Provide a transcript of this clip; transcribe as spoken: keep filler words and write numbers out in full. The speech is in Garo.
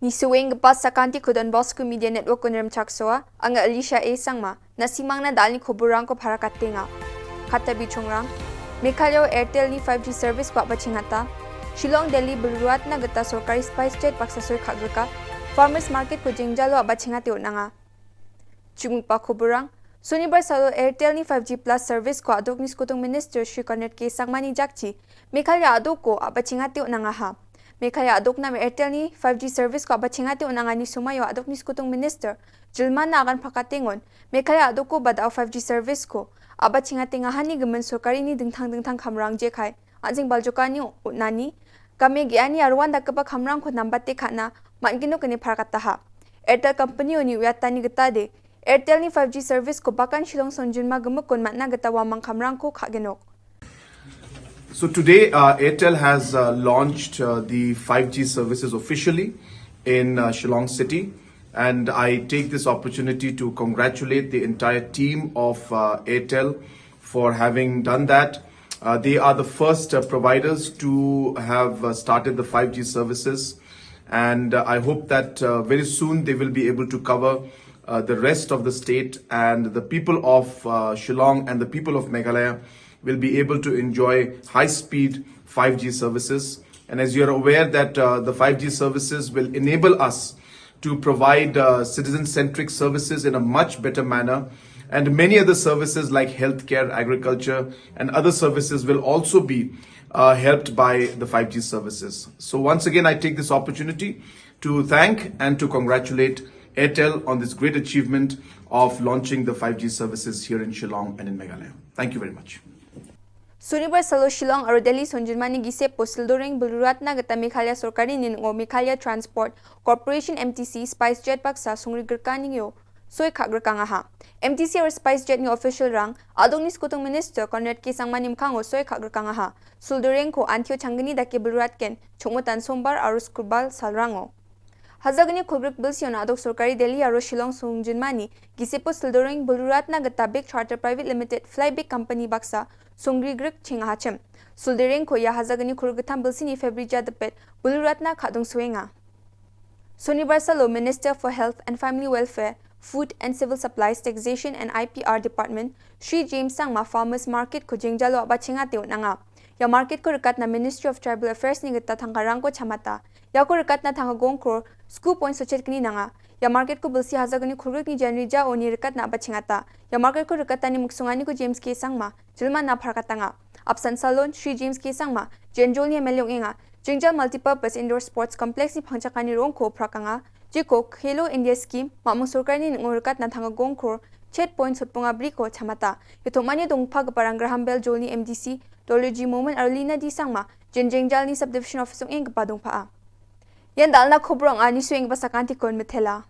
Nisuenggipa sakantiko Don Bosco Media Network-o rimchaksoa, anga Alicia A Sangma, na·simangna da·alni koborrangko parakatenga. Katta bichongrang, Meghalaya Airtel-ni five G service-ko a·bachengata, Shillong, Delhi bilruatna gita sorkari SpiceJet baksa soi ka·grika, Farmers Market-ko jengjalo a·bachengate on·anga. Chimgipa koborrang, Sonibar salo Airtel-ni five G Plus service-ko a·dokni skotung minister Shri Conrad K Sangmani jakchi, Meghalaya a·doko a·bachengate on·angaha. Meghalaya a·dokna Airtel-ni five G service-ko a·bachengate on·angani somoio a·dokni skotung minister Jilmana agan pakatengon, Meghalaya a·doko badao five G service-ko a·bachengatengahani gimin sorkarini dingtang dingtang kamrang jekai, an·seng baljokani on·ani, game ge·ani aro uan dakgipa kamrangko nambate ka·na man·genok ine parakataha. Airtel company-oni uiatani gitade, Airtel-ni five G service-ko bakan Shillong songjinma gimikon man·na gita uamang kamrangko ka·genok. So today, uh, Airtel has, uh, launched, uh, the five G services officially in, uh, Shillong city, and I take this opportunity to congratulate the entire team of, uh, Airtel for having done that. Uh, they are the first, uh, providers to have, uh, started the five G services, and, uh, I hope that, uh, very soon they will be able to cover, uh, the rest of the state, and the people of, uh, Shillong and the people of Meghalaya will be able to enjoy high-speed five G services. And as you are aware that, uh, the five G services will enable us to provide, uh, citizen-centric services in a much better manner, and many other services like healthcare, agriculture, and other services will also be, uh, helped by the five G services. So once again, I take this opportunity to thank and to congratulate Airtel on this great achievement of launching the five G services here in Shillong and in Meghalaya. Thank you very much. Sonibar salo Shillong aro Delhi songjinmani gisepo sildoreng bilruatna gita Meghalaya sorkarini ning·o Meghalaya Transport Corporation, M T C, SpiceJet baksa songrigrikanio soi ka·grikangaha. M T C aro SpiceJet-ni official-rang a·dokni skotung minister Conrad K Sangmani mikkango soi ka·grikangaha. Sildorengko antio changgni dake bilruatgen, chongmotan sombar aro skubal salrango. Hajagni kolgrik bilsion a·dok sorkari Delhi aro Shillong songjinmani gisepo sildoreng bilruatna gita Big Charter Private Limited Flybe Company baksa songgrigrik chengahachim. Sildorengko ia hajagni kolgittam bilsini February jadipet bilruatna ka·dongsoenga. Sonibar salo Minister for Health and Family Welfare, Food and Civil Supplies, Taxation and I P R Department, Shri James Sangma Farmers Market-ko jengjalo a·bachengate on·anga. Ia market-ko rikatna Ministry of Tribal Affairs-ni gita tangkarangko chamata. Iako rikatna tangka gong kror sku point sochet gni nanga. Ia market-ko bilsi hajagni kolgrikni January ja oni rikatna a·bachengata. Ia market-ko rikatani miksonganiko James K Sangma, Jilmana parakatanga. Apsan salon Shri James K Sangma, Jenjolni M L A ong·enga. Jengjal Multipurpose Indoor Sports Complex-ni pangchakani rongko prakanga. Jeko Khelo India Scheme, mamung sorkarini ning·o rikatna tangka gong kror chet point sotbonga briko chamata. Ia tom·ani dongpagiparang Graham Bell Jolni M D C, Dolly G Momin aro Lina D Sangma, Jenjengjalni Subdivision Office ong·enggipa dongpa·a. Ian dalna kobrong ani suenggipa sakantikon mitela.